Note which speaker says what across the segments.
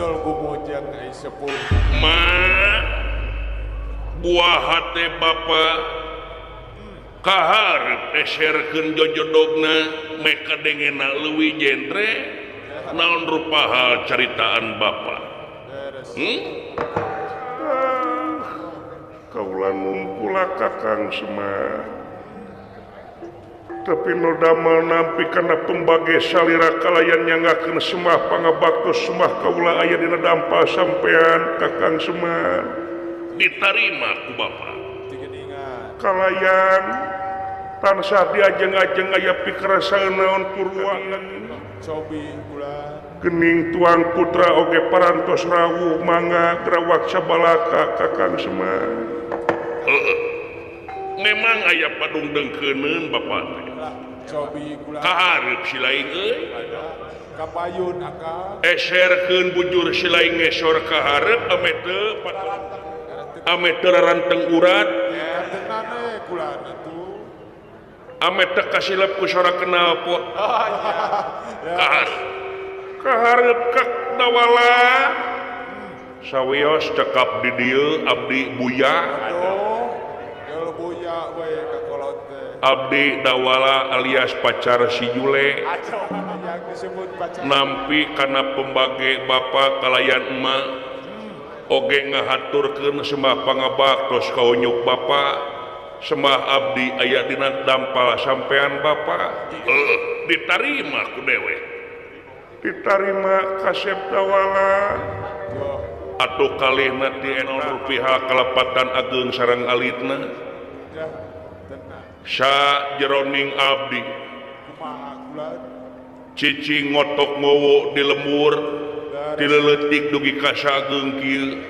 Speaker 1: Dol gumujeng ai sepuh.
Speaker 2: Ma buah hate bapa kaharep eserkeun jojodogna meh kadengena leuwih jentre naon rupa hal caritaan bapa.
Speaker 3: Kaula ngumpula Kakang Semar. Tapi nu damel nampi kana pembage salira kalayan nyanggakeun semah pangabaktos semah kaula aya dina dampal sampean Kakang Semar.
Speaker 2: Ditarima ku bapa.
Speaker 3: Kalayan tansah diajeng-ajeng aya pikerasaan naon purwa.
Speaker 1: Cobi kula.
Speaker 3: Gening tuang putra oge parantos rawuh mangga grawak sabalaka Kakang Semar.
Speaker 2: Memang aya padung dengkeuneun bapa teh.
Speaker 1: Cobi kula.
Speaker 2: Kahareup si laing euy.
Speaker 1: Kapayun akang.
Speaker 2: Eserkeun bujur si laing ngesor kahareup ame teu ame teu raranteng urat.
Speaker 1: Tenane kula atuh.
Speaker 2: Ame teu kasilep ku sora knalpot.
Speaker 3: Kahareup ka Dawala.
Speaker 2: Sawios cekap di dieu abdi Buya. Abdi Dawala alias pacar si Jule nampi kana pembage bapa kalayan emak oge ngahaturkeun sembah pangabaktos kaunyuk bapa sembah abdi aya dina dampal sampean bapa. Ditarima ku dewek.
Speaker 3: Ditarima kasep Dawala.
Speaker 2: Atuh kalihna ti eno rupiah kalepatan ageung sareng alitna. Sa jeroning abdi cicing ngotok ngowo di lemur dileletik dugi ka sageung kieu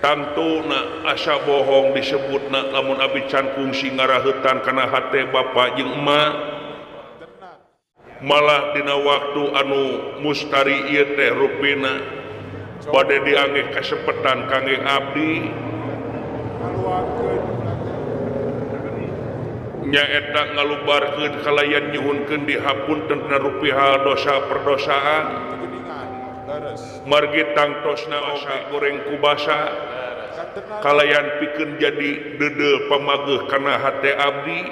Speaker 2: tangtuna asa bohong disebutna lamun abdi can kungsi ngaraheutan kana hate bapa jeung emak malah dina waktu anu mustari ieu teh rupina bade diangge kasepetan kangge abdi nyaeta ngalubarkeun kalayan nyuhunkeun dihapunten dina rupiah dosa perdosaan margi tangtosna oge goreng kubasa kalayan pikeun jadi deudeuh pamageuh kana hate abdi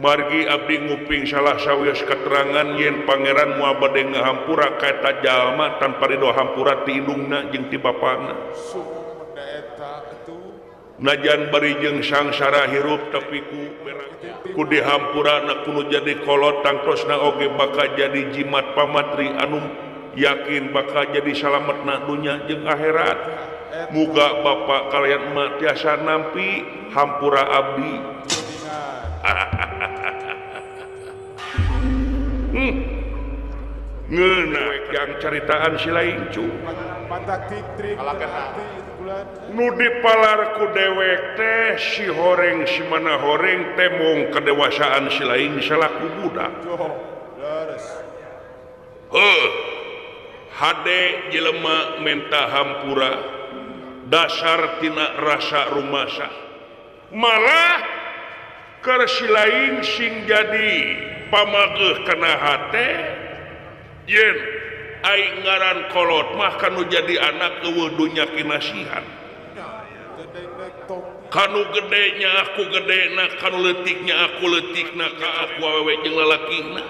Speaker 2: margi abdi nguping salah sawios keterangan yen pangeran moal bade ngahampura ka eta jalma tanpa ridho hampura ti indungna jeung ti bapana. Najan bari jeung sangsara hirup tapi ku dihampurana kudu jadi kolot tangtosna oge bakal jadi jimat pamatri anu yakin bakal jadi salametna dunya jeung akhirat. Muga bapa kalian emak tiasa nampi hampura abdi. Ngeunah yang caritaan si lain cu. Nu dipalar ku dewek teh si horeng si mana horeng teh mung kedewasaan si lain salaku budak. Heuh. Hade jelema menta hampura dasar tina rasa rumasa. Malah keur si lain sing jadi pamageuh kana hate yen aing ngaran kolot mah kanu jadi anak eueuh dunya kinasihan. Kanu gedenya aku gedena, kanu leutiknya aku leutikna, ka aku awewe jeung lalakina.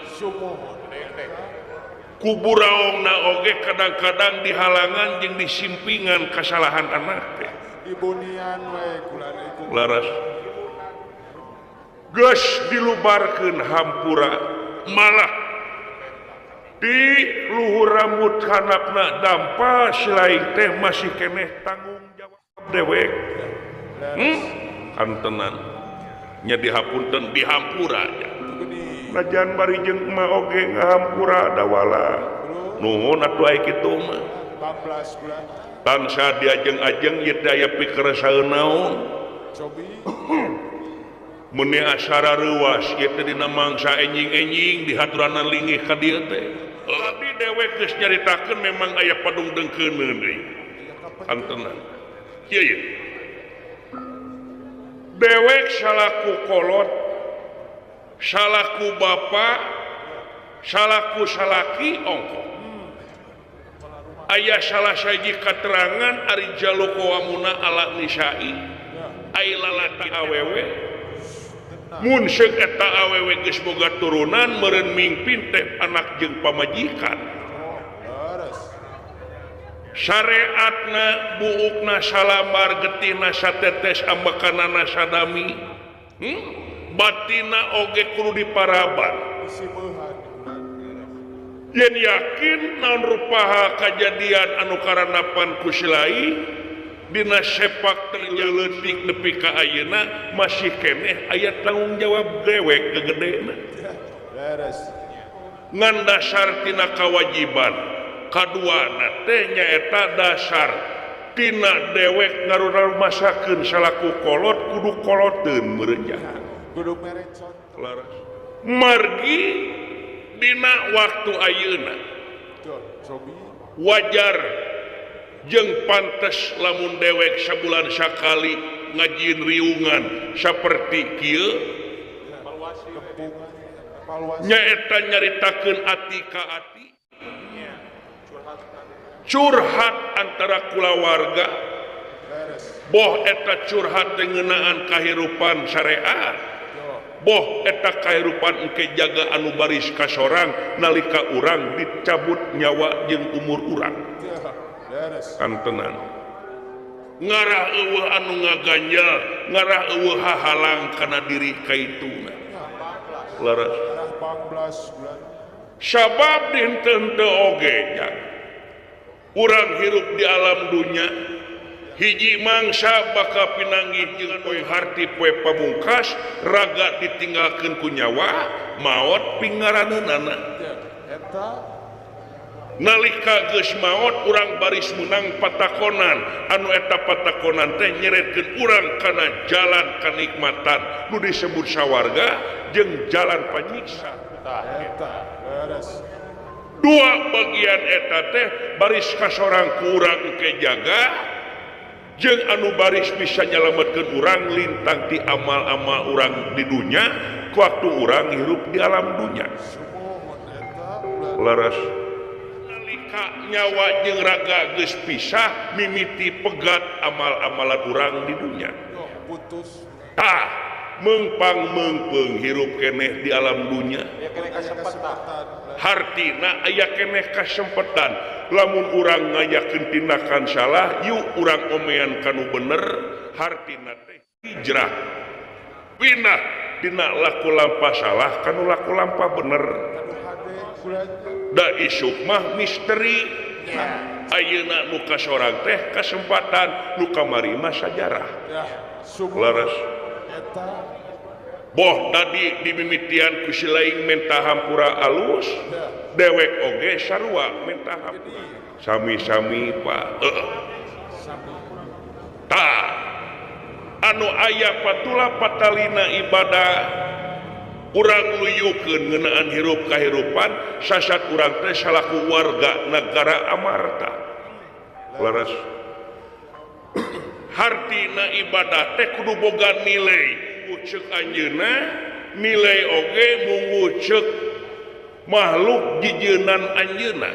Speaker 2: Kuburaongna oge kadang-kadang dihalangan jeung disimpingan kasalahan anak teh.
Speaker 1: Dibunian we kula iku.
Speaker 2: Laras. Geus dilubarkeun hampura malah di luhur rambut hanapna dampa si lain teh masih keneh tanggung jawab dewek. Kantenan nya dihapunten dihampura nya.
Speaker 3: Najan bari jeung emak oge ngahampura Dawala.
Speaker 2: Nuhun atuh ai kitu mah. Tansah diajeng-ajeng ieu teh aya pikeresaeun naon. Meuni asara reuas ieu teh dina mangsa enjing-enjing dihaturanan linggih ka dieu teh. Abdi dewek geus nyaritakeun memang aya padung dengkeuneun deui. Kantenan. Kieu ye. Dewek salaku kolot, salaku bapa, salaku salaki ongkoh. Aya salah sahiji katerangan ari jalu qawamuna ala nisa'i. Ai lalaki awewe mun seuk eta awewe geus boga turunan meureun mingpin teh anak jeung pamajikan. Syariatna buukna salamar getihna satetes ambekanana sadami. Batina oge kudu diparaban. Yen yakin naon rupaha kajadian anu karanapan ku silai dina sepak terleutik nepi ka ayeuna masih keneh aya tanggung jawab dewek gegedena. Ngan dasar tina kawajiban kaduana teh nyaeta dasar tina dewek ngarumasakeun salaku kolot kudu koloteun meureun jahat.
Speaker 1: Kudu mere contoh.
Speaker 2: Margi dina waktu ayeuna wajar jeung pantes lamun dewek sabulan sakali ngajieun riungan saperti kieu nyaeta nyaritakeun ati ka ati curhat antara kulawarga boh eta curhat ngeunaan kahirupan syariat boh eta kahirupan engke jaga anu baris ka sorang nalika urang dicabut nyawa jeung umur urang kantenan ngarah eueuh anu ngaganjel ngarah eueuh hahalang kana diri kaituna leres sabab dihenteu oge nya urang hirup di alam dunya hiji mangsa bakal pinanggih jeung poe harti poe pamungkas raga ditinggalkeun ku nyawa maot pingaraneunana
Speaker 1: eta
Speaker 2: nalika geus maot urang baris menang patakonan anu eta patakonan teh nyeretkeun urang kana jalan kanikmatan nu disebut sawarga jeung jalan panyiksa
Speaker 1: eta leres.
Speaker 2: Dua bagian eta teh baris kasorang ku urang ke jaga jeung anu baris bisa nyalametkeun urang lintang ti amal-amal urang di dunya ku waktu urang hirup di alam dunya. Leres. Nalika nyawa jeung raga geus pisah mimiti pegat amal-amalan urang di dunya.
Speaker 1: Putus.
Speaker 2: Tah mengpang mengpeung hirup keneh di alam dunya. Hartina aya keneh kasempetan lamun urang ngayakeun tindakan salah yuk urang omean kanu bener hartina teh hijrah pindah dina laku lampah salah kanu laku lampah bener da isuk mah misteri ayeuna nu kasorang teh kasempatan nu kamari mah sajarah leres. Boh tadi dimimitian ku si laing menta hampura alus dewek oge sarua menta hampura sami-sami Pak. Tah anu aya patula patalina ibadah urang luyukeun ngeunaan hirup kahirupan sasat urang teh salaku warga negara Amarta leres. Hartina ibadah teh kudu boga nilai ceuk anjeunna nilai oge munggu ceuk makhluk jijeunan anjeunna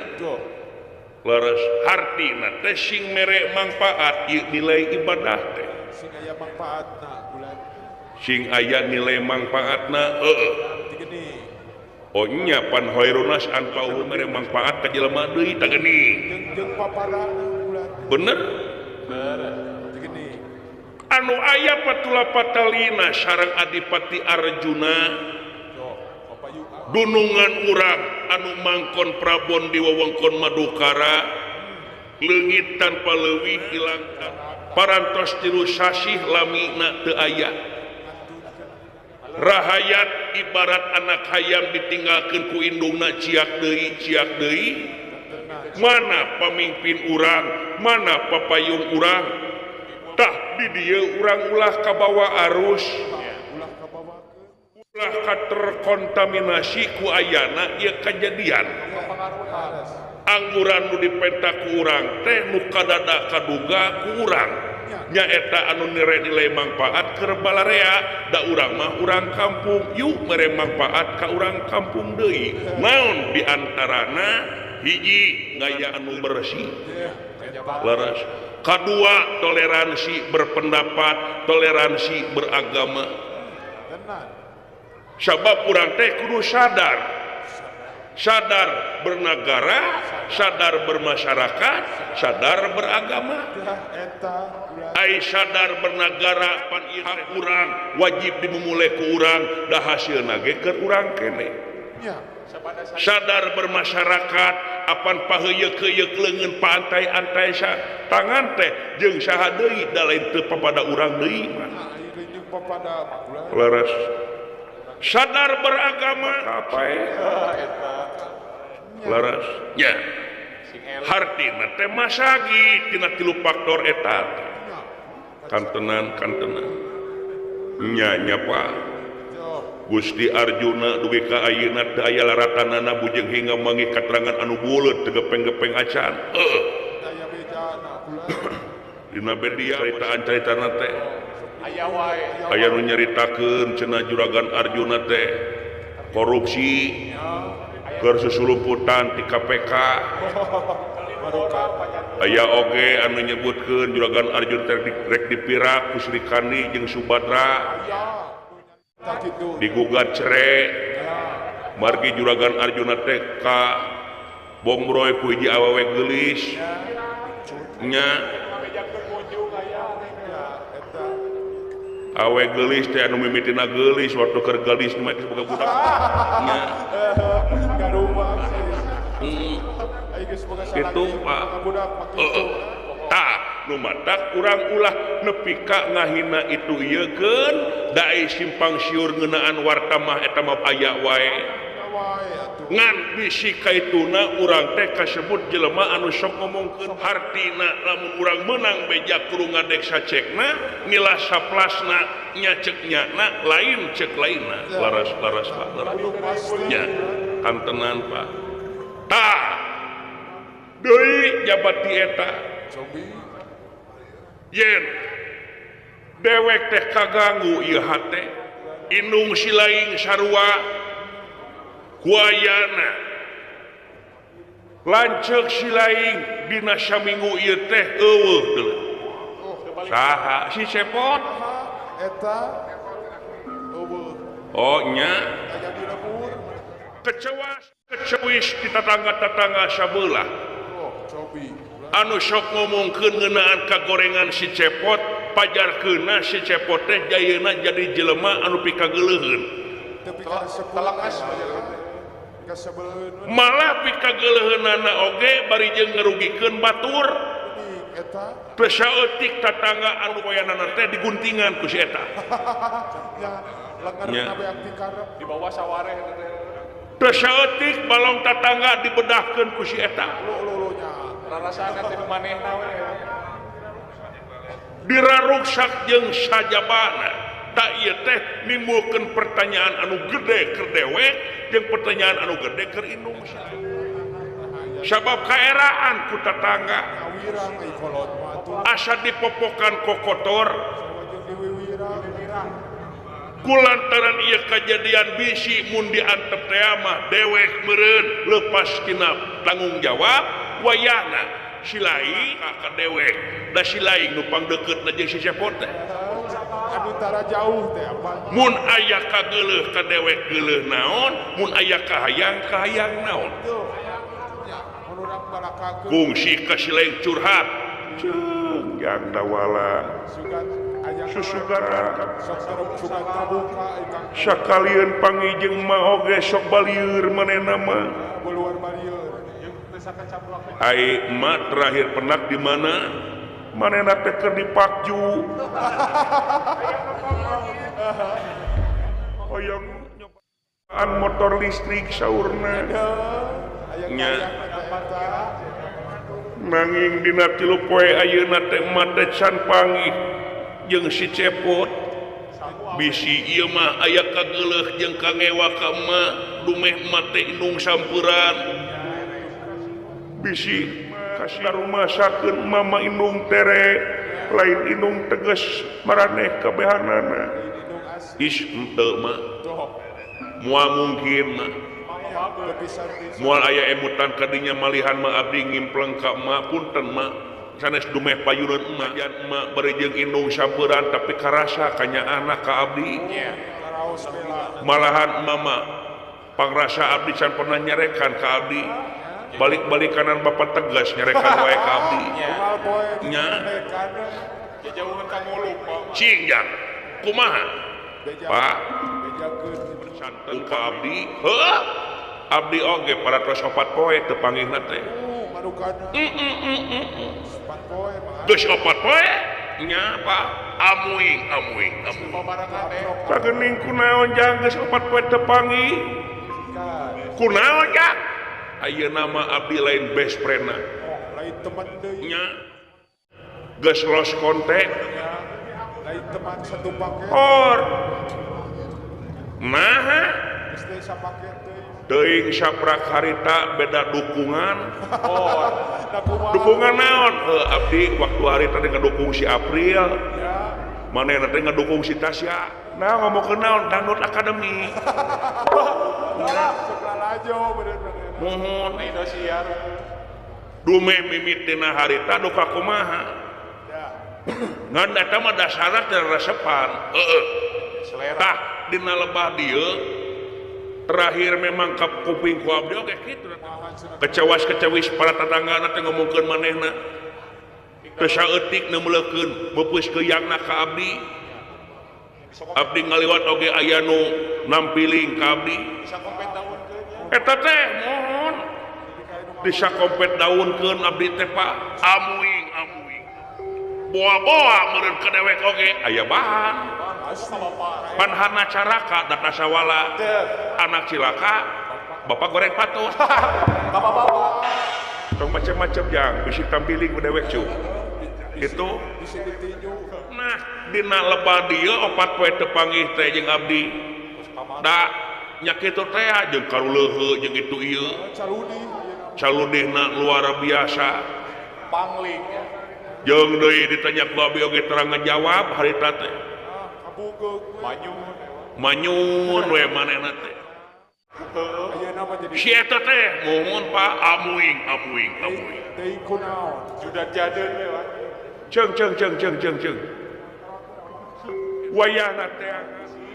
Speaker 2: leres. Hartina teh sing mere mangpaat ieu nilai ibadah teh
Speaker 1: sing aya mangpaatna bulan
Speaker 2: sing aya nilai mangpaatna heueuh oh nya pan khairunas anfa'uhum mere mangpaat ka jelema deui tah geuning
Speaker 1: jeung paparana bulan
Speaker 2: bener anu aya patula patalina sareng Adipati Arjuna dunungan urang anu mangkon prabon di wewengkon Madukara leungit tanpa leuwih hilang parantos tilu sasih lamina teu aya rahayat ibarat anak hayam ditinggalkeun ku indungna ciak deui mana pamimpin urang mana papayung urang tah di dieu urang ulah kabawa arus ulah katerkontaminasi ku ayana ieu kajadian angguran nu dipenta ku urang teh nu kadada kaduga ku urang nyaeta anu nilai manfaat keur balarea da urang mah urang kampung yuk mere manfaat ka urang kampung deui naon di antarana Hiji gaya anu bersih leres. Kedua toleransi berpendapat, toleransi beragama. Sabab urang teh kudu sadar, sadar bernegara, sadar bermasyarakat, sadar beragama. Ai sadar bernegara pan ieu hak urang wajib dimumule ku urang da hasilna ge keur urang keneh. Sadar bermasyarakat apan paheuyeukeuyeuh leungeun paantai-antai tangan teh jeung saha deui da lain teu papada urang deui mah. Leres. Sadar beragama apa leres nya. Hartina teh masagi tina tilu faktor eta. Kantenan kantenan nya nya Pak. Gusti Arjuna dugi ka ayeuna teu aya laratanana bujeng hingga manggih katerangan anu buleut teu gepeng-gepeng acan. Heuh. Dina media caritaan-caritana teh aya wae. Aya nu nyaritakeun cenah juragan Arjuna teh korupsi keur susulumputan ti KPK. Aya oge anu nyebutkeun juragan Arjuna teh rek dipirak ku Sri Kandi jeung Subadra. Digugat cerai margi juragan Arjuna teh ka bongroy ku hiji awewe geulis nya. Awe geulis teh anu mimitina geulis waktu keur geulis mah geus boga budak nya. Kitu Pak. Tah nu matak urang ulah nepi ka ngahina itu ieu keun da ai simpang siur ngeunaan warta mah eta mah aya wae. Ngan bisi kaituna urang teh kasebut jelema anu sok ngomongkeun hartina lamun urang meunang beja kudu ngadek sacekna ngilah saplasna nya ceuk nyana lain ceuk lainna. Laras laras Pak laras nya kantenan Pak. Tah deui jabat di eta yen dewek teh kaganggu ieu hate indung silaing sarua kuayana lanceuk silaing dina saminggu ieu teh eueuh deui saha si Cepot
Speaker 1: eta eueuh.
Speaker 2: Oh nya kecewas kecewis di tetangga-tetangga sabelah anu sok ngomongkeun ngeunaan kagorengan si Cepot pajarkeunna si Cepot teh jayeuna jadi jelema anu pikageuleuheun malah pikageuleuheunana oge bari jeung ngarugikeun batur teu saeutik tatangga anu koyanana teh diguntingan ku si eta
Speaker 1: di bawah sawareh
Speaker 2: teu saeutik balong tatangga dibedahkeun ku si eta diraruksak jeung sajabana tak ieu teh nimbulkeun pertanyaan anu gede keur dewek jeung pertanyaan anu gede keur indung sabab kaeraan ku tetangga asa dipopokan kokotor kulantaran ieu kajadian bisi mun diantep teh mah dewek meureun lepas tina tanggung jawab wayahna silai ka dewek da silai nu pangdeukeutna jeung si Cepot teh
Speaker 1: anu tara jauh teh apa
Speaker 2: mun aya kageuleuh ka dewek geuleuh naon mun aya kahayang kahayang naon kungsi ka silai curhat ceung jang dawala susugaran sakalieun pangijeng mah oge sok balieur manehna mah ai emak terakhir penak di mana manehna teh keur dipakju hoyong nyobaan motor listrik saurna nya nanging dina tilu poe ayeuna teh emak teh can panggih jeung si Cepot bisi ieu mah aya kageuleuh jeung kangewa ka emak dumeh emak teh indung sampuran bisi kasih rumasakeun mama indung tere lain indung tegas maraneh kabehanana is henteu mah moal mungkin mah Moal aya emutan kadinya malihan mah abdi ngimpleng ka emak punten mak sanes dumeh payuneun emak jan emak bari jeung indung sampeuran tapi karasa kanya anak ka abdi. Malahan mama pangrasa abdi can pernah nyarekan ka abdi. Balik-balik kanan bapak tegas nyarekan wae ka abdi. Nya. Cing jang kumaha? Pak santen ka abdi. Heuh. Abdi oge paratos 4 poe teu panggihna teh. Geus 4 poe nya Pak amuing amuing amuing. Sagening kunaon jang geus 4 poe teu panggih? Kunaon jang? Ayeuna mah abdi lain best friend-na.
Speaker 1: Lain teman deui.
Speaker 2: Nya. Geus lost kontak.
Speaker 1: Lain teman satu paket.
Speaker 2: Or. Naha?
Speaker 1: Geus deui sapaket deui.
Speaker 2: Teuing saprak harita beda dukungan. Dukungan naon? Heuh abdi waktu harita teh ngadukung si April. Manehna teh ngadukung si Tasya. Nah ngomongkeun naon Dangdut Academy. Muhun dumeh mimitina harita duka kumaha. Ngan eta mah dasarna teh resepan. Heueuh. Tah dina lebah dieu terakhir memang ka kuping ku abdi oge kitu. Kecewas-kecewis para tatanggana teh ngomongkeun manehna. Teu saeutik neumleukeun meupeus keuyangna ka abdi. Abdi ngaliwat oge aya nu nampiling ka abdi. Eta teh mohon disakompet daunkeun abdi teh Pak. Amuing amuing. Boa-boa meureun ka dewek oge aya bahan. Panhana caraka data sawala anak cilaka bapak goreng patut. Tong macam-macam jang bisi tampiling ku dewek cu. Itu nah dina lebah dieu 4 poe teu panggih teh jeung abdi. Da nya kitu teh jeung karuleuheu jeung itu ieu. Caludihna luar biasa.
Speaker 1: Pangling.
Speaker 2: Jeung deui ditanya ku abdi oge terang ngajawab harita teh. Manyun we manehna teh. Si eta teh muhun Pak amuing amuing amuing.
Speaker 1: Teuing kunaon? Judat jadeun we Pak.
Speaker 2: Ceung ceung ceung ceung ceung ceung. Wayahna teh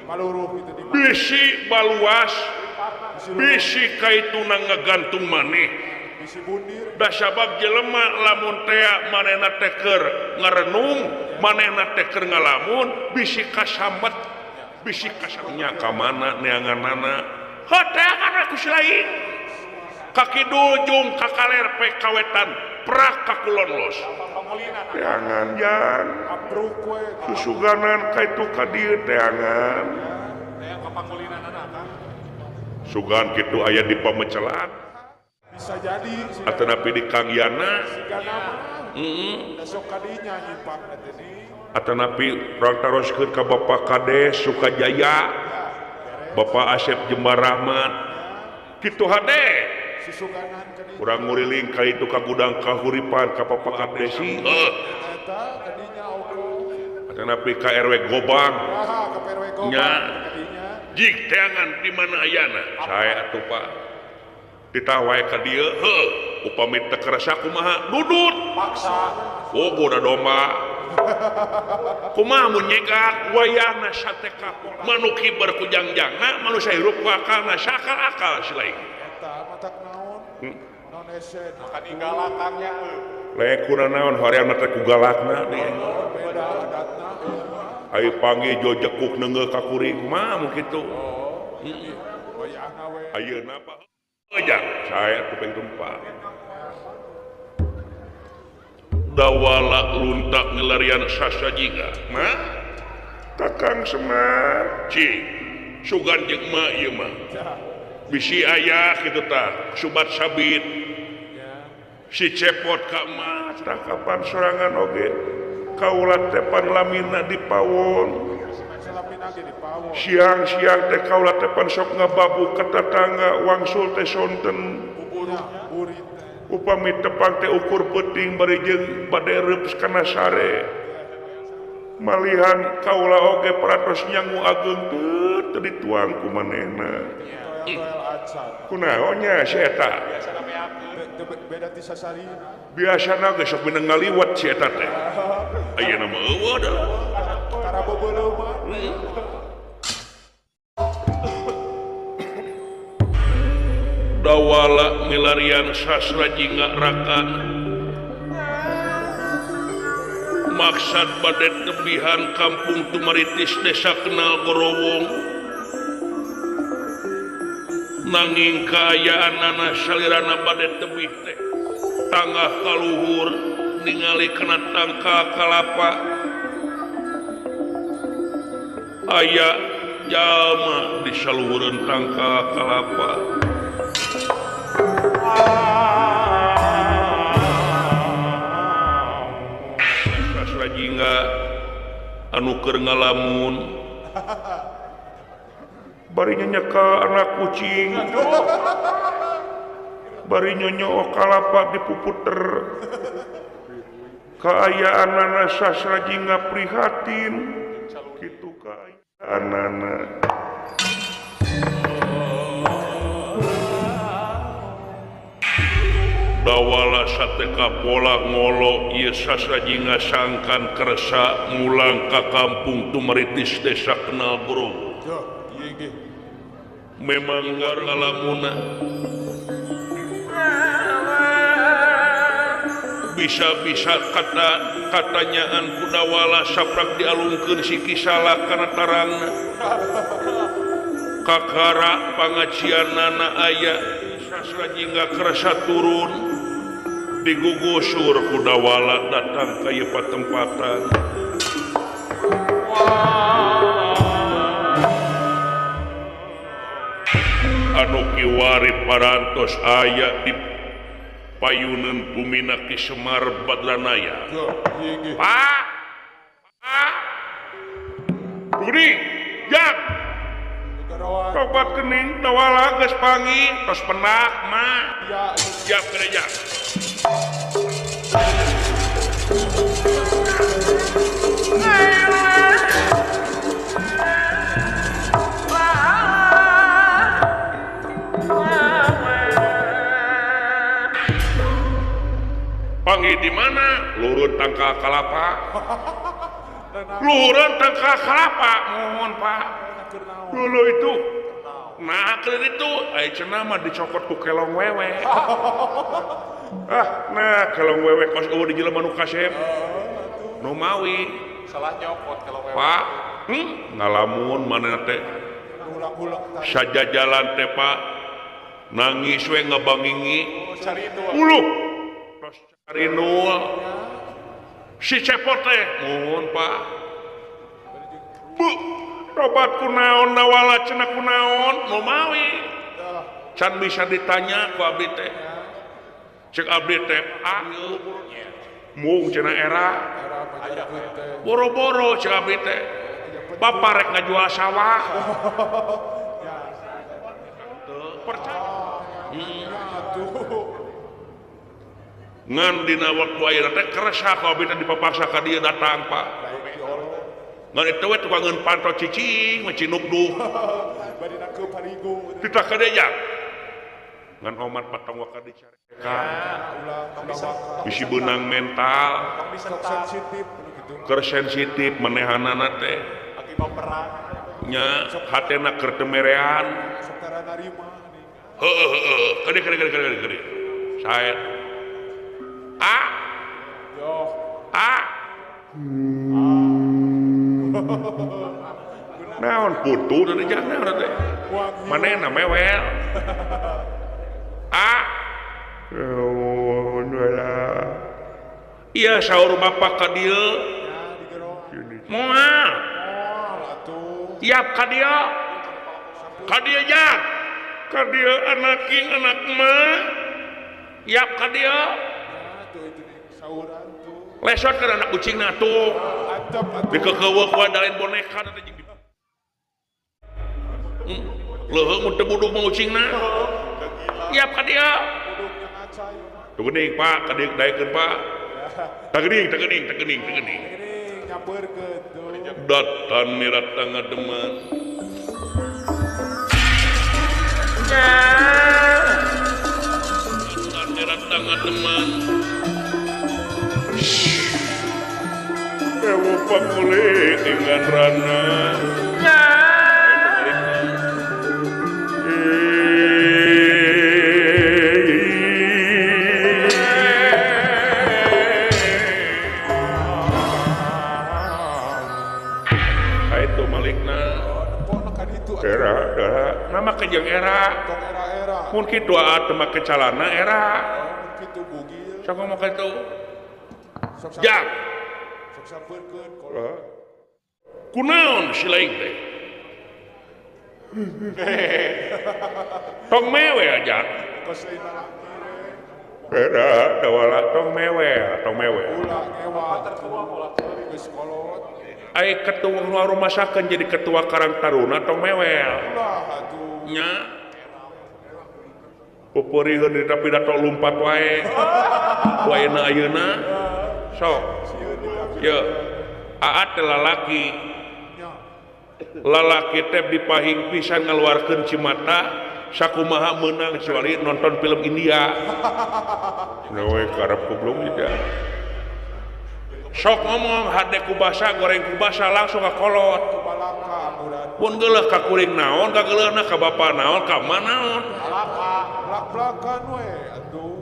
Speaker 1: maluruh kitu di
Speaker 2: bisi baluas bisi kaituna ngagantung maneh.
Speaker 1: Bisi bundir.
Speaker 2: Da sabab jelema lamun tea manehna teh keur ngarenung, manehna teh keur ngalamun, bisi kasambat, bisi kasamnya ka mana neanganana. Heuh teangan ku si lain. Ka kidul jeung ka kaler pe ka wetan, prak ka kulon los. Teangan jang, susuganan ka itu ka dieu teangan. Sugan kitu aya di pamecelan.
Speaker 1: Bisa jadi
Speaker 2: atanapi di Kang Yana. Heeh. Atanapi urang taroskeun ka Bapak Kades Sukajaya. Bapak Asep Jembar Rahmat. Kitu hade. Urang nguriling ka itu ka gudang kahuripan ka Bapak Kadesi. Heuh. Atanapi ka RW Gobang. Nya. Jik teangan di mana ayana? Sae atuh Pak. Ditawai ka dieu, heuh, upami teu kerasa kumaha? Dudut.
Speaker 1: Paksa.
Speaker 2: Oh, goda domba. Kumaha mun nyegak wayahna sate kapol. Manu kiber ku jangjangna, manusia hirup ku akalna, sakal-akal si lain.
Speaker 1: Eta matak naon? Naon hese? Makan inggalakannya heuh.
Speaker 2: Lekuna naon horeamna teh ku galakna deui.
Speaker 1: Beda adatna.
Speaker 2: Ayo panggih jo jekuk neunggeul ka kuring kumaha mun kitu.
Speaker 1: Heeh. Wayahna we.
Speaker 2: Ayeuna Pak. Ojang, saya tupeng tumpah. Dawala luntak ngelarian sasajiga. Ma? Kakang Semar. Cing, sugan jeung ma ieu mah. Bisi aya kitu tah, subat sabit. Si cepot ka ma, tah kapan sorangan oge. Kaula teh pan lamina di pawon. Siang-siang teh kaula teh pan sok ngababu ka tatangga wangsul teh sonten. Upami tepang teh ukur peuting bari jeung bade reups kana sare. Malihan kaula oge paratos nyangu ageung teu dituang ku manehna.
Speaker 3: Kunaon nya si eta?
Speaker 1: Beda ti sasari.
Speaker 3: Biasana geus sok mineng ngaliwat si eta teh. Ayeuna mah eueuh da.
Speaker 1: Karaboboleu mah.
Speaker 2: Dawala milarian sasra jingga rakan maksad bade tebihan kampung Tumaritis desa Kenal Gorowong nanging kaayaanana salirana bade tebih teh tangah kaluhur ningali kana tangkal kalapa aya jalma di saluhureun tangkal kalapa. Sasra jingga anu keur ngalamun
Speaker 3: bari nyeka anak kucing bari nyonyok kalapa dipuputer kaayaanana sasra jingga prihatin kitu kaayaanana.
Speaker 2: Dawala sateka pola ngolo ieu sasra jingga sangkan kersa mulang ka kampung Tumaritis desa Kenal Gorowong. Memang ngalamuna bisa-bisa kata katanyaan ku Dawala saprak dialungkeun si Kisala kana tarangna kakara pangajianana aya sasra jingga kersa turun digugusur ku Dawala datang ka ieu patempatan. Anu kiwari parantos aya di payuneun bumina Ki Semar Badranaya.
Speaker 3: Pak, Pak, Budi, jang, tobat kening Dawala geus pangi, tos penak mah, siap kerja.
Speaker 2: Panggil di mana? Luhur tangkal kalapa. Luhureun tangkal kalapa, mohon Pak.
Speaker 3: Dulu itu.
Speaker 2: Nah, keur itu aya cenah mah dicokot ku kelong wewe.
Speaker 3: Ah, nah kelong wewe kos eueuh di jelema nu kasep.
Speaker 2: Nu mawi
Speaker 1: salah nyokot kelong wewe.
Speaker 2: Pak, ngalamun manehna teh. Sajajalan teh Pak. Nangis we ngabangingi.
Speaker 3: Uluh.
Speaker 2: Rinul si cepot teh mohon Pak.
Speaker 3: Bu, tobat kunaon Dawala cenah kunaon
Speaker 2: nu mawi can bisa ditanya ku abdi teh. Cek abdi teh ah mung cenah era boro-boro cek abdi teh bapak rek ngajual sawah. Percaya ngan dina waktu ayeuna teh kersa ku abdi teh dipapaksa ka dieu datang Pak. Ngan itu we tukangeun panto cicing we cinuk duh.
Speaker 1: Bari nangkeup harigu.
Speaker 2: Titah ka dieu ngan omat patong waka dicarekan. Bisi beunang mental.
Speaker 1: Sensitif
Speaker 2: keur sensitif manehanana teh. Nya hatena keur teu merean.
Speaker 1: Sok tara narima.
Speaker 2: Heueuh heueuh kade kade kade kade kade. Sae A A
Speaker 3: naon putu dari jangan teh manehna mewel
Speaker 2: A iya saur bapak ka dieu moal tiap ka dieu ka dieu jang
Speaker 3: ka dieu anak king anak mah
Speaker 2: yap ka dieu lesot ke anak kucing na tuh dikekeueuh ku adain boneka teh jeung leuheung mun teu buduk mah ucingna yap ka dieu
Speaker 3: tuh geuning Pak ka dieu daekeun Pak tageuning tageuning tageuning tageuning
Speaker 2: datan mirat ngademan Era teman. Ewo pakule dengan rana. Itu malikna. Era, era, nama kejeng era. Mungkin doa teu make calana era. Sok ngomong kitu. Jak. Kunaon si lain teh? Tong mewe aja. Era dawala tong mewe, tong mewe. Ai ketua nu rumasakeun jadi ketua Karang Taruna tong mewel. Nya. Pupuriheun di tapi dato lumpat wae. Ku ayeuna ayeuna sok. Ye. Aat teh lalaki. Lalaki teh dipahing pisan ngaluarkeun cimata sakumaha meunang kecuali nonton film India. Nawe karep goblok tidak. Sok ngomong hade ku basa goreng ku basa langsung ka kolot. Pun geuleuh ka kuring naon ka geuleuhna ka bapa naon ka ma naon.
Speaker 1: Blak-blakan we atuh.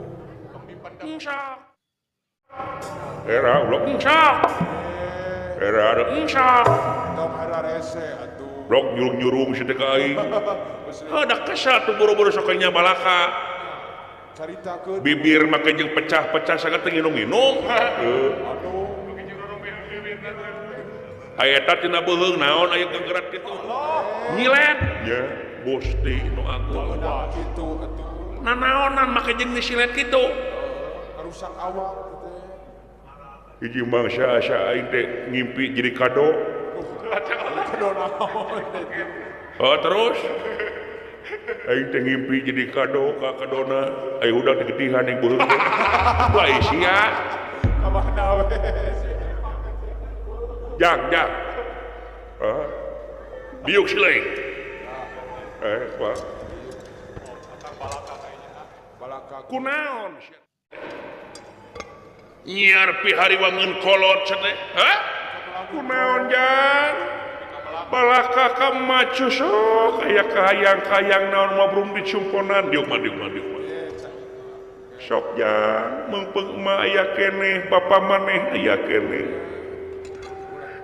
Speaker 2: Sok. Era blok sok. Era ada sok.
Speaker 1: Tong hararese atuh.
Speaker 2: Blok nyurung-nyurung si teh ka aing. Heuh da kesal tuh buru-buru sok nya balaka.
Speaker 1: Caritakeun
Speaker 2: bibir make jeung pecah-pecah sagala teh nginum-nginum. Heuh. Aya eta tina beuheung naon aya gegerat kitu. Nyilet. Nya Gusti nu agung.
Speaker 1: Kitu atuh.
Speaker 2: Nanaonan make jeung disilet kitu.
Speaker 1: Karusak awak teh.
Speaker 2: Hiji mangsa asa aing teh ngimpi jadi kado.
Speaker 1: Kado naon?
Speaker 2: Oh terus aing teh ngimpi jadi kado ka kadona. Aya udah digetihan yang beuheung teh. Wah sia.
Speaker 1: Ka mana we?
Speaker 2: Jang, jang. Biuk sileng. Pak. Kunaon? Nyiar pihariwangeun kolot cenah. Hah? Kunaon jang? Balaka ka macu sok aya kahayang-kahayang naon mabrum dicumponan diuk mah diuk mah diuk mah. Sok jang, meungpeung emak aya keneh, bapa maneh aya keneh.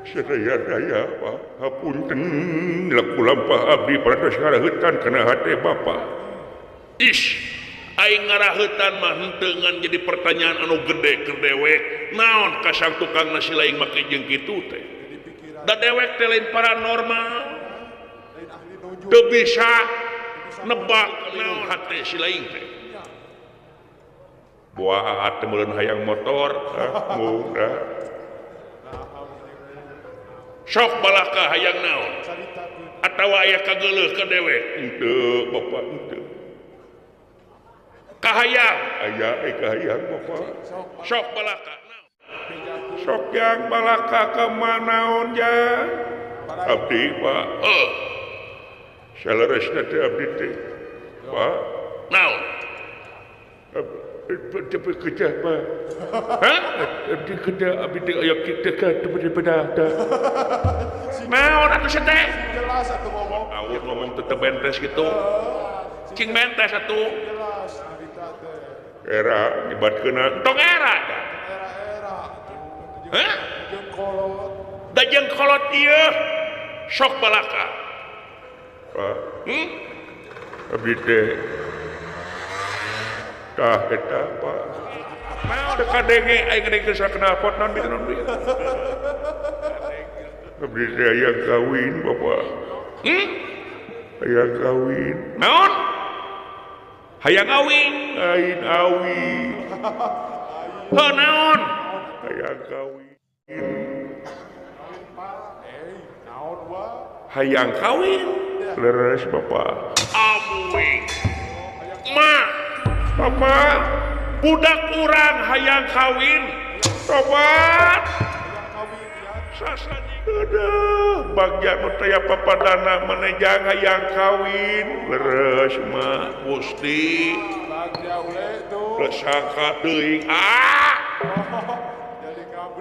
Speaker 2: Sadaya-daya Pak, hapunten laku lampah abdi parantos ngaraheutan kana hate Bapa. Ish, aing ngaraheutan mah henteu ngan jadi pertanyaan anu gede keur dewek. Naon kasang tukang nasi lain make jeung kitu teh? Da dewek teh lain paranormal. Teu bisa nebak naon hate si lain teh. Buah teh meureun hayang motor, ah, sok balaka hayang naon atawa aya kageuleuh ka dewek henteu Bapak henteu kahayang aya kahayang Bapak sok balaka naon sok yang balaka ka manaon jang abdi Pak heuh saleresna teh abdi teh Pak naon abdi kerja Pak hah abdi kerja abdi teh aya kitu ka teu pada naon atuh sia teh
Speaker 1: jelas atuh ngomong
Speaker 2: awur ngomong teu bentes kitu cing bentes atuh
Speaker 1: jelas harita teh
Speaker 2: era nyebatkeunna tong era da
Speaker 1: era-era atuh
Speaker 2: hah
Speaker 1: jeung kolot
Speaker 2: da jeung kolot ieu sok balaka Pak abdi teh tah eta Pak naon teu kadenge aing ngedengeun saknalpot naon bieu naon bieu abdi teh hayang kawin Bapak. Hayang kawin. Naon? Hayang awin. Aing awin. Heuh naon? Hayang kawin.
Speaker 1: Naon wa?
Speaker 2: Hayang kawin. Leres Bapak. Amuing. Ma, Bapak, budak urang hayang kawin. Tobat. Sasani. Aduh, bagja nu taya papadana maneh hayang kawin leres mah Gusti.
Speaker 1: Bagja ule tuh.
Speaker 2: Resangka teuing ah.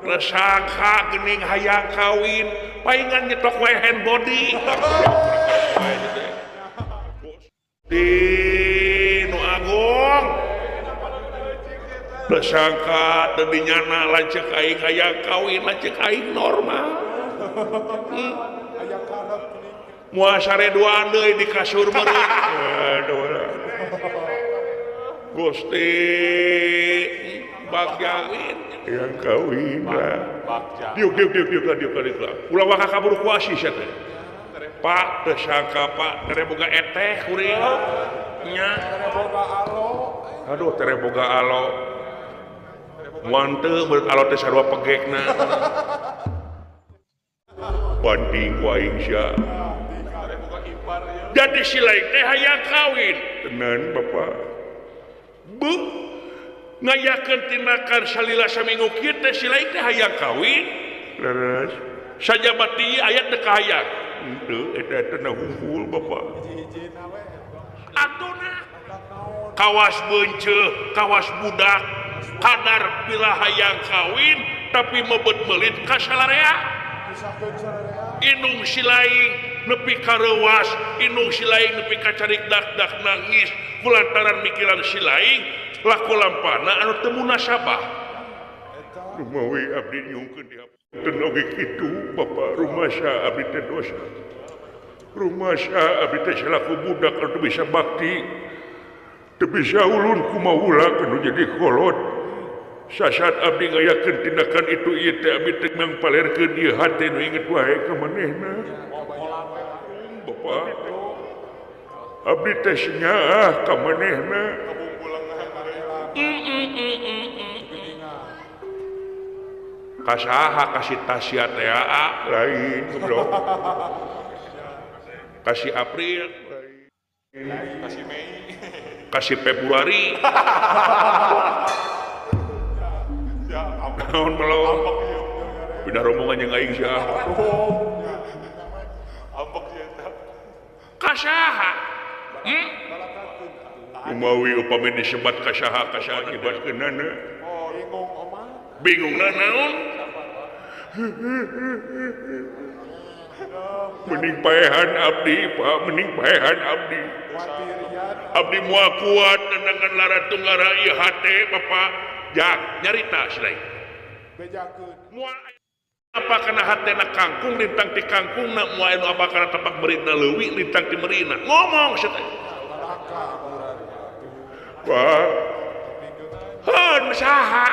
Speaker 2: Resangka geuning hayang kawin paingan nyetok wae hand body. Gusti nu agung. Resangka teu dinyana lanceuk aing hayang kawin lanceuk aing normal. Moal sare duaan deui di kasur meureun. Aduh. Gusti bagja yang kawin lah. Diuk diuk diuk diuk diuk diuk. Ulah waka kabur ku asih sia teh. Pak teu sangka Pak tere boga eteh kuring. Nya.
Speaker 1: Tere boga alo.
Speaker 2: Aduh tere boga alo. Moal teu meureun alo teh sarua pegekna. Banding ku aing sia. Jadi si lain teh hayang kawin. Tenan Bapak. Bu ngayakeun tindakan salila saminggu kieu teh si lain teh hayang kawin. Leres. Sajabati aya teu kahayang. Henteu eta teh hungkul Bapak. Atuna kawas beunceuh, kawas budak, kadar bila hayang kawin tapi mebet meulit ka salarea. Inung si lain nepi ka reuas, inung si lain nepi ka carik dak-dak nangis kulantaran mikiran si lain laku lampana anu teu munasabah. Rumawi abdi nyungkeun dihapunten oge kitu Bapak rumasa abdi teh dosa. Rumasa abdi teh salaku budak anu teu bisa bakti. Teu bisa ulun kumaha anu jadi kolot. Sasat abdi ngayakeun tindakan itu ieu teh abdi teh mangpalerkeun ieu hate nu inget wae ka manehna. Bapak abdi teh nyaah ka manehna. Kasaha kasih Tasya teh lain goblok. Kasih April lain.
Speaker 1: Kasih Mei.
Speaker 2: Kasih Februari. Naon melo pindah rombongan jeung aing sia.
Speaker 1: Ambek sia eta.
Speaker 2: Kasaha? Umawi upami disebat kasaha kasaha nyebatkeunana.
Speaker 1: Oh, bingung omah.
Speaker 2: Bingungna naon? Mending paehan abdi, Pak, mending paehan abdi. Abdi moal kuat nenangan lara tunggara ieu hate Bapak. Jak nyarita si lain. Moal apa kana hatena kangkung lintang ti kangkungna moal anu apa kana tapak meurina leuwi lintang ti meurina. Ngomong sia teh. Wah. Heun saha?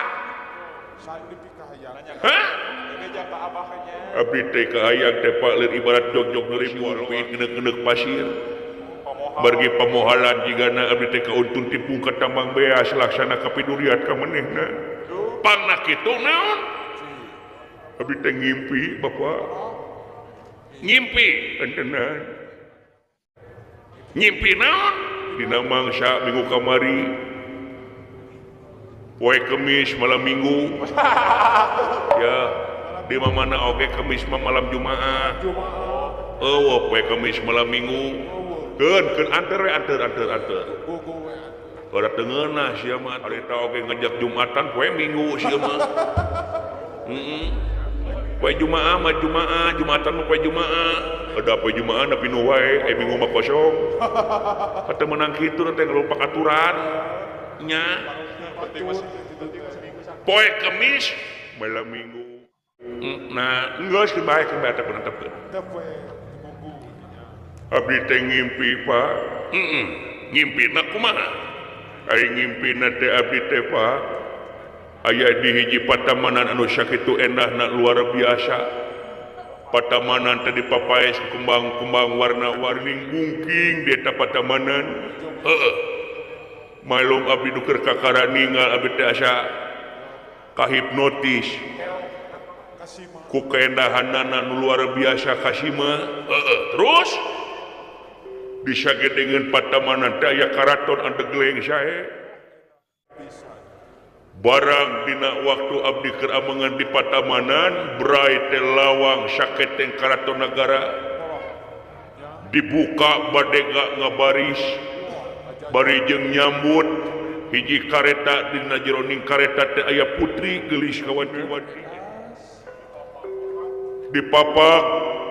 Speaker 2: Hah? Abdi teh kahayang teh Pak leur ibarat jogjog nu ribuan pasir. Bargi pamohalan jigana abdi teh kauntun tipung ka tambang beas laksana kapiduriat ka manehna. Pangna kitu naon? Abdi teh ngimpi Bapak. Ngimpi entenan. Ngimpi naon? Dina mangsa minggu kamari. Poe Kemis malam Minggu. Ya, di mana oge Kemis mah malam Jumaah. Eueuh poe Kemis malam Minggu. Keun keun anter we anter anter anter. Ora teu ngeunah sia mah harita oge ngajak Jumatan poe Minggu sia mah. Heeh. Poe Jumaah mah Jumaah, Jumatan mah poe Jumaah. Ada poe Jumaah tapi nu wae, Minggu mah kosong. Kata menang kitu teh ngelupak aturan. Nya. Poe Kemis malam Minggu. Nah, geus bae keun bae teh penetepkeun. Abdi teh ngimpi Pak. Heeh. Ngimpina kumaha? Ari ngimpina teh abdi teh Pak. Aya di hiji patamanan anu sakitu endahna luar biasa. Patamanan teh dipapaes kembang-kembang warna-warni bungking di eta patamanan. Heeh. Malum abdi nu keur kakara ninggal abdi teh asa kahipnotis. Ku keendahanana nu luar biasa kasima. Heeh. Terus bisa dengan patamanan teh aya karaton anu geleng sae. Barang dina waktu abdi keur amengan di Patamanan brai teh lawang saketeng karaton nagara dibuka badega ngabaris bari jeung nyambut hiji kareta dina jeroning kareta teh aya putri geulis kawanti-wanti dipapak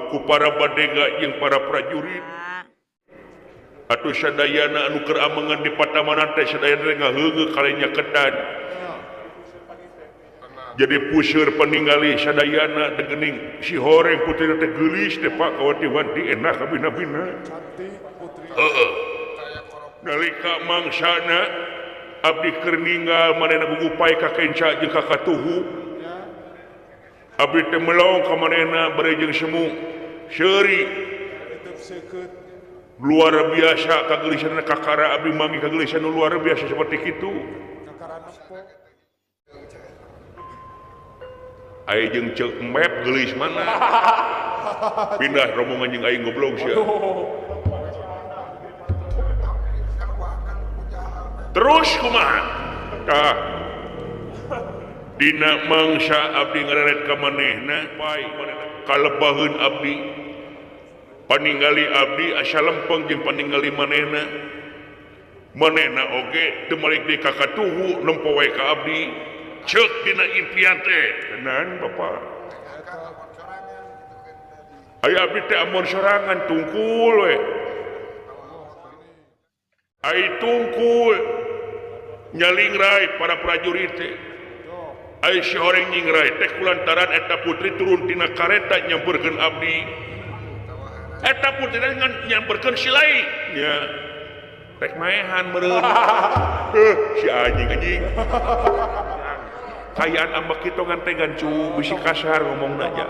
Speaker 2: ku para badega jeung para prajurit atuh sadayana anu keur amengan di Patamanan teh sadayana ngaheungeuh kalenya ketan jadi puseur peningali sadayana degening si horeng putri teh geulis teh Pak kawanti-wanti enak kabina-bina
Speaker 1: cantik putri
Speaker 2: heeh nalika mangsana abdi keur ninggal manehna gugupay ka kenca jeung ka katuhu abdi teh melong ka manehna bari jeung semu seuri luar biasa kageulisanna kakara abdi manggih kageulisan luar biasa seperti kitu aing jeung ceuk map geulis mana pindah rombongan jeung aing goblok sia terus kumaha tah dina mangsa abdi ngareret ka manehna kalebaheun abdi paningali abdi asa lempeng jeung paningali manehna manehna oge teu malik deui ka katuhu nempo wae ka abdi ceuk dina impian teh tenan bapak aya abdi teh amon sorangan tungkul we ai tungkul nyalingrai para prajurit teh ai si horeng nyingrai teh kulantaran eta putri turun tina kareta nyamperkeun abdi eta putri teh nyamperkeun si lain nya rek maehan meureun si anjing anjing kayaan ambek kitu ngan teh gancu bisi kasar ngomongna aja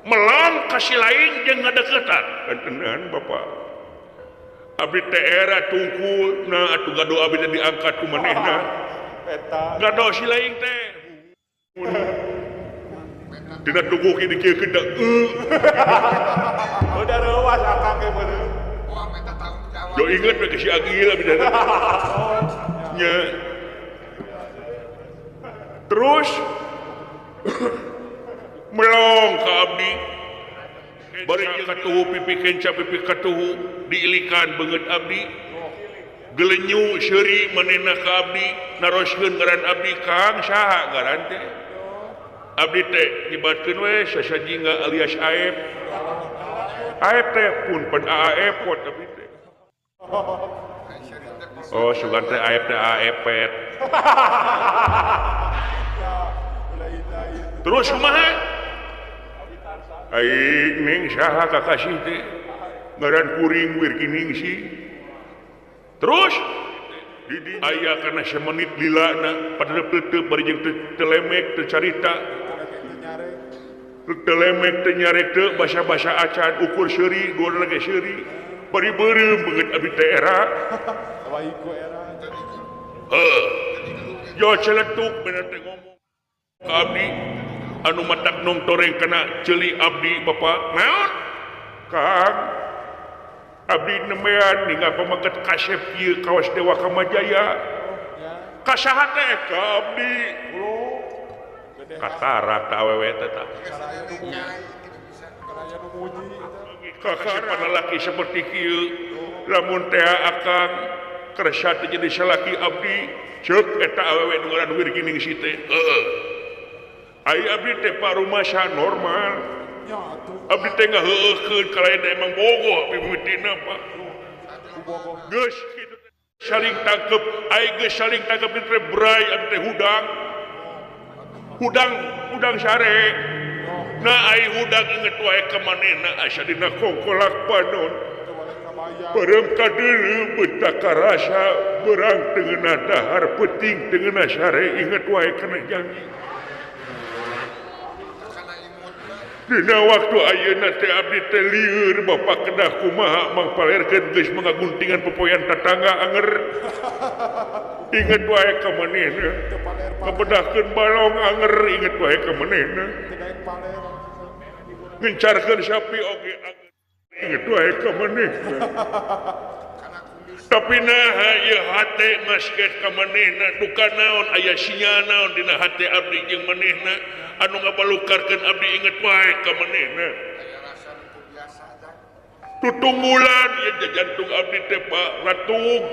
Speaker 2: melang ka si lain jeung ngadeukeutan tenan bapak abdi teh era tungkul nah atuh gado abdi teh diangkat ku manehna gado si lain teh dina tuguh kieu dikieukeun da
Speaker 1: udah reuas akang ge meureun
Speaker 2: do inget we ke si Agil abdi teh nya terus melong ka abdi bari katuhu pipi kenca pipi katuhu diilikan beungeut abdi gelenyu seuri manehna ka abdi naroskeun ngaran abdi Kang saha ngaran teh abdi teh nyebatkeun we sasajingga alias Aep Aep teh pun pen Aep pot abdi teh oh sugan teh Aep teh Aepet terus kumaha ai ning saha kakasih teh ngaran kuring Wirkiningsih terus aya kana semenit lilana padahal teu bari jeung teu lemek teu carita teu lemek teu nyarek teu basa-basa acan ukur seuri dua lagi seuri bari beureum beungeut abdi teh era heuh yo celetuk bener teh ngomong ka abdi anu matak nongtoreng kana ceuli abdi bapak naon Kang abdi nemean ninggal pamaket kasep ieu kawas Dewa Kamajaya ka saha teh ka abdi katara ta awewe teh tah kakara lalaki seperti kieu lamun teh akang kersa teh jadi salaki abdi ceuk eta awewe nu ngaran Wirginingsih teh heueuh ai abdi teh parumasa normal abdi teh ngaheueuhkeun kalayan emang bogoh mimitina Pak geus kitu saling tangkep ai geus saling tangkep teh brai abdi teh hudang hudang hudang sare nah ai hudang inget wae ka manehna asa dina kongkolak panon beureum ka deuleu beut karasa beurang teu ngeunah dahar peuting teu ngeunah sare inget wae kana janji Dina waktu ayeuna teh abdi teh lieur bapak kedah kumaha mangpalerkeun geus mengaguntingan popoyan tatangga anger inget wae ka manehna kabedahkeun balong anger inget wae ka manehna ngencarkeun sapi oge anger inget wae ka manehna Tapi naha ieu hate masket ka manehna duka naon aya sinyal naon dina hate abdi jeung manehna anu ngabalukarkeun abdi inget wae ka manehna. Tutunggulan ieu jantung abdi teh Pak Ratug.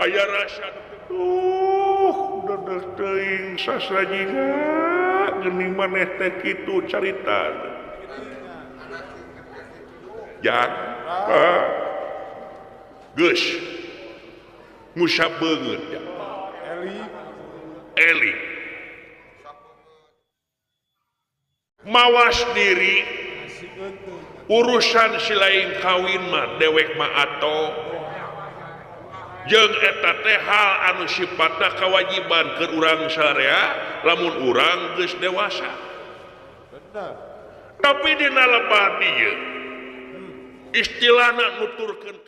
Speaker 2: Aya rasa tuh dedeh teuing sasrajinga geuning maneh teh kitu carita. Ya, Pak. Geus. Ngusap beungeut ya. Eli. Eli. Mawas diri urusan si lain kawin mah dewek mah ato jeung eta teh hal anu sifatna kewajiban keur urang sarea lamun urang geus dewasa.
Speaker 1: Bener.
Speaker 2: Tapi dina lebah dieu istilahna nuturkeun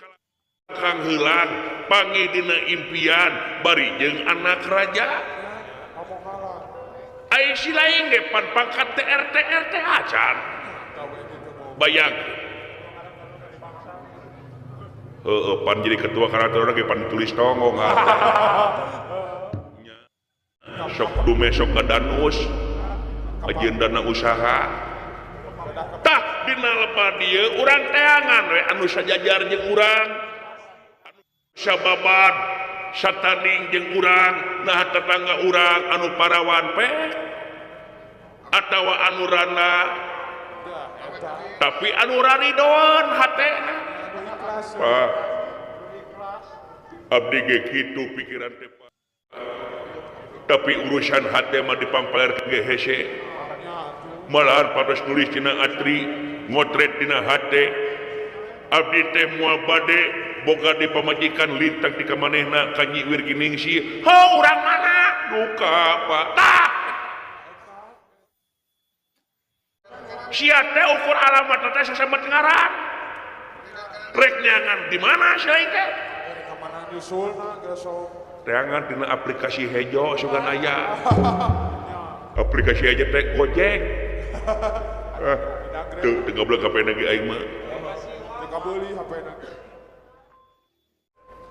Speaker 2: kang heulang panggih dina impian bari jeung anak raja. Ai si lain ge pan pangkat teh RT RT acan. Bayang. Heeh, pan jadi ketua karakter orang ge pan tulis tonggong. Sok dume sok kadanus ajeun dana usaha. Tah dina lebah dieu urang teangan we anu sajajar jeung urang. Anu sababan satanding jeung urang, nah tetangga urang anu parawan pe atawa anu rana. Tapi anu raridoan hatena. Pak, abdi ge kitu pikiran teh Pak. Tapi urusan hate mah dipampaler ge hese. Malahan patos nulis dina atri, ngotret dina hate. Abdi teh moal bade boga di pamajikan lintang di kamanehna ka Nyi Wirginingsih. Ho urang mana? Duka Pak. Tah. Sia teh ukur alamat teh sasamet ngaran. Rek neangan di mana sia teh? Teangan dina aplikasi hejo sugan aya. Aplikasi aja teh Gojek. Teu teu goblok HP na ge aing mah.
Speaker 1: Teu kabeuli HP na.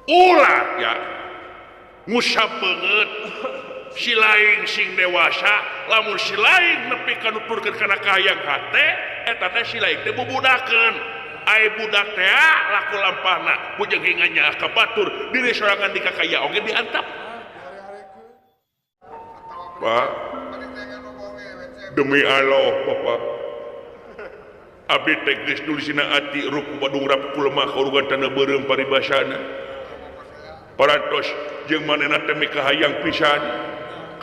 Speaker 2: Ulah ya. Ngusap beungeut si lain sing dewasa, lamun si lain nepi ka nuturkeun kana kahayang hate, eta teh si lain teh bubudakeun. Ai budak teh laku lampahna, bujeng hinganya ka batur, diri sorangan di kakaya oge diantap. Pak, demi Allah Bapak, abdi teh geus nulisina ati ruku badung rap kulemah karugan tanah beureum paribasana. Parantos jeung manehna teh mikahayang pisan.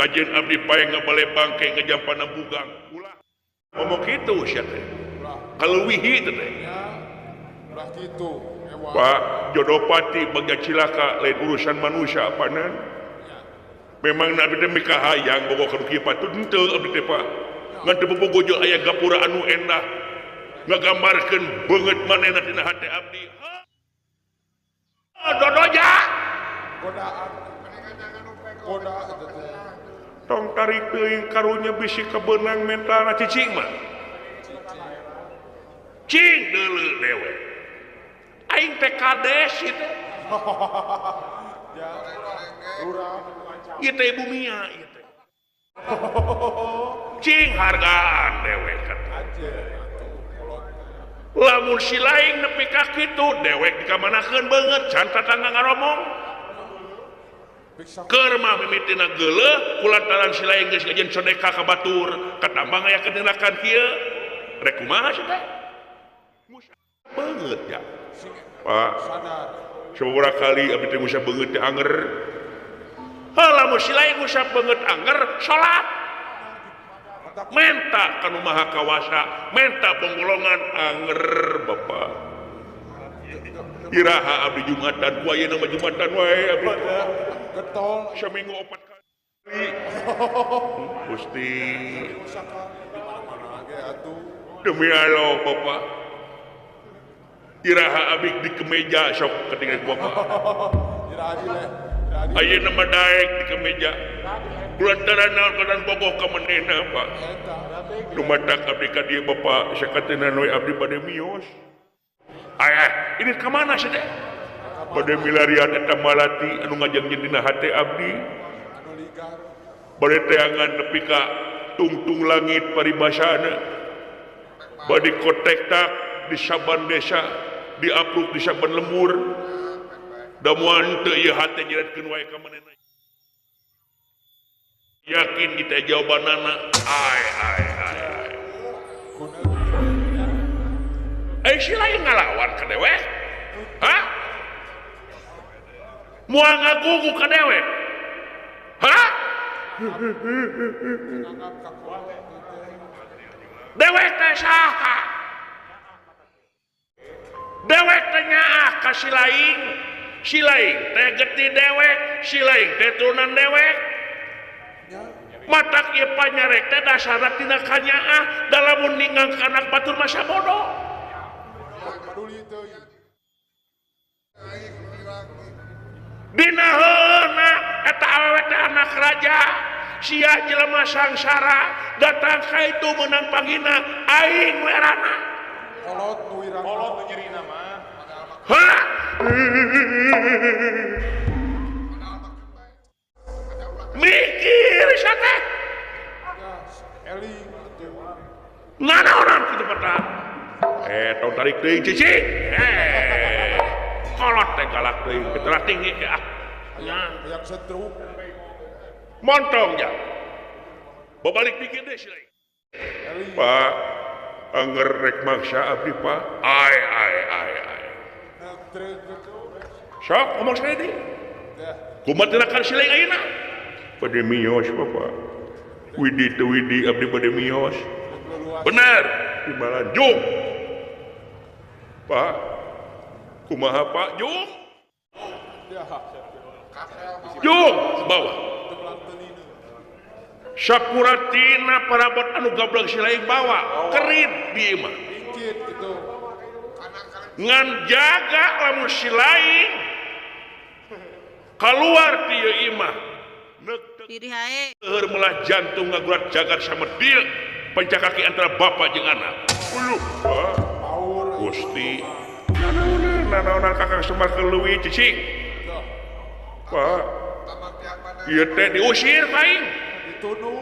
Speaker 2: Kajeun abdi pae ngabale bangke ngajampana bugang. Ulah ngomong kitu sia teh. Kaleuwihi teh.
Speaker 1: Ulah kitu.
Speaker 2: Pak, jodoh pati baga cilaka lain urusan manusia panan. Memang abdi teh mikahayang bogo ka nu kieu patut henteu abdi teh Pak. Ngan teu bobogo jeung aya gapura anu endah. Ngagambarkeun beungeut manehna dina hate abdi. Dodoja.
Speaker 1: Godaan. Godaan teh.
Speaker 2: Tong tarik teuing karunya bisi kebenang mentalna cicing mah. Cing deuleu dewe. Aing teh kades ieu teh. Ieu teh ibu Mia ieu teh. Cing hargaan dewek kata. Lamun si lain nepi ka kitu dewek dikamanakeun beungeut can tatangga ngaromong. Keur mah mimitina geuleuh kulantaran si lain geus ngajeun sodeka ka batur katambah ngayakeun tindakan kieu. Rek kumaha sia teh? Beungeut ya. Pak, sababaraha kali abdi teh ngusap beungeut teh anger. Heuh lamun si lain ngusap beungeut anger salat. Menta ka nu Maha Kawasa, menta bonggolongan anger Bapak. Iraha abdi Jumatan, ku ayeuna mah Jumatan wae abdi.
Speaker 1: Getol
Speaker 2: saminggu 4 kali. Gusti. Demi Allah Bapak. Iraha abdi di kemeja sok ketinggalan Bapak. Ayeuna mah daek di kemeja. Kulantaran naon kadan bogoh ka manehna Pak. Dumatak abdi ka dieu Bapak sakateuna we abdi bade mios. Ayah, ini ka mana sih teh? Bade milarian eta malati anu ngajengjen dina hate abdi. Bade teangan nepi ka tungtung langit paribasana. Bade kotektak di saban desa, diapruk di saban lembur. Da moal teu ieu hate nyeretkeun wae ka manehna. Yakin kita jawabanana ai ai ai ai. Eh si lain ngalawan ka dewek? Hah? Moal ngagugu ka dewek? Hah? Dewek teh saha? Dewek teh nyaah ka si lain. Si lain teh getih dewek, si lain teh turunan dewek. Matak ieu panyarek teh dasarna tina kanyaah, da lamun ninggang ka anak batur masa bodoh. Dina heuna eta awewe teh anak raja, sia jelema sangsara datang ka itu meunang panggina aing werana.
Speaker 1: Kolot nu wirang. Kolot nu nyerina mah.
Speaker 2: Hah? Mikir sia teh.
Speaker 1: Eling atuh.
Speaker 2: Nanaonan kitu petang. Tong tarik deui cicing. Kolot teh galak deui, telah tinggi ah. Nya,
Speaker 1: hayang setruk.
Speaker 2: Montong ja. Babalik pikir deui si lain. Pak, anger rek maksa abdi Pak. Ai ai ai ai. Sok ngomong saya deui. Kumaha tirakan si lain ayeuna? Bade mios Bapak. Widi teu widi abdi bade mios. Bener, timbalan jung. Pak, kumaha Pak jung? Jung, bawa. Sapuratina parabot anu gablek si lain bawa, kerit di imah. Ngan jaga lamun si lain keluar ti ieu imah. Leur melah jantung ngagurat jagat sama dia pencakaki antara bapak jeung anak. Uluh, Pak. Gusti. Nanaonan kakang Semar keleuwih cicing. Pak. Ieu teh diusir aing.
Speaker 1: Dituduh.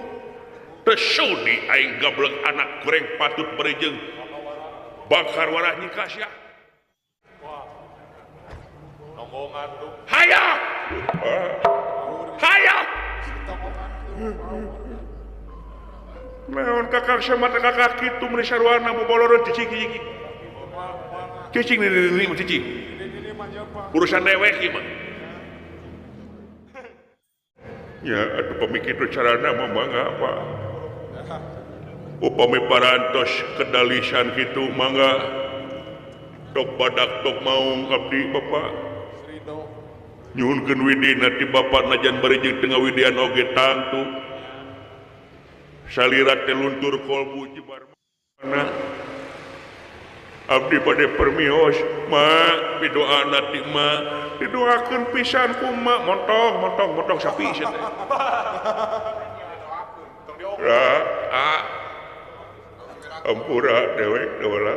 Speaker 2: Teu sudi aing gablek anak goreng patut bari jeung bakar warah nyika sia.
Speaker 1: Nonggongan tuh.
Speaker 2: Hayang. Hayang. Naon kakang Semar teh kakak kitu meuni sarwana boboloreun cicing cicing. Cicing ini mah cicing. Urusan dewek ieu mah. Ya atuh pamikir carana mah mangga Pak. Upami parantos kedalisan kitu mangga tok badak tok maung abdi Bapak. Nyuhunkeun widina ti Bapak najan bari jeung teu ngawidian oge tangtu. Salira teh luntur kolbu jebar mana. Abdi bade permios ma pidoana ti ma didoakeun pisan ku ma montong montong montong sapi sia teh. Ra a ampura dewek dewala.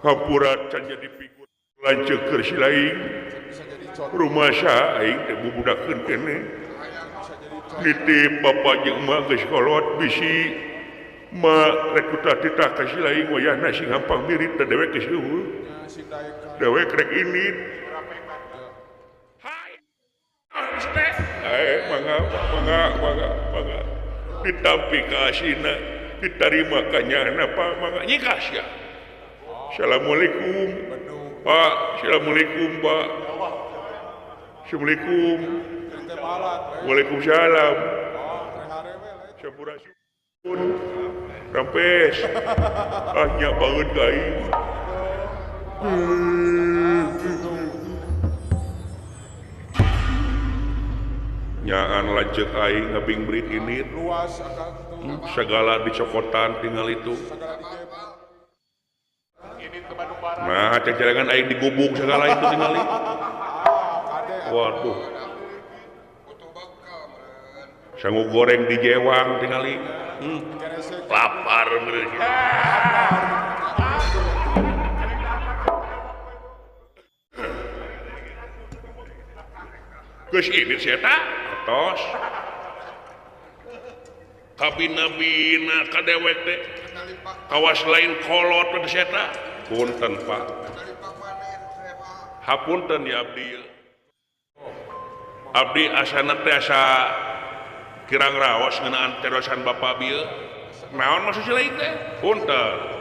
Speaker 2: Hampura can jadi figur lanceuk keur si lain. Rumasa aing teh bubudakeun keneh. Nitip bapak jeung emak geus kolot bisi ma rek titah ka si lain wayahna sing hampang mirit da dewek geus eueuh. Dewek rek indit. Hai. Mangga mangga mangga mangga. Ditampi ka asina, ditarima ka nyana Pak mangga nyikah sia. Assalamualaikum. Pak, assalamualaikum Pak. Assalamualaikum. Waalaikumsalam. Sampurasun. Rampes. Ah nya banget aing. Nyaan lanceuk aing ngabing berit ini. Segala dicokotan tinggal itu. Nah, cecerengan aing digubuk segala itu tinggal. Waduh. Sangu goreng di jewang tingali. Lapar meureun. Geus ini si eta atos. Kabina-bina ka dewek teh. Kawas lain kolot teh si eta. Punten Pak. Hapunten ya abdi. Abdi asana teh asa kirang raos ngeunaan terosan Bapak bieu. Naon maksud si lain teh? Punten.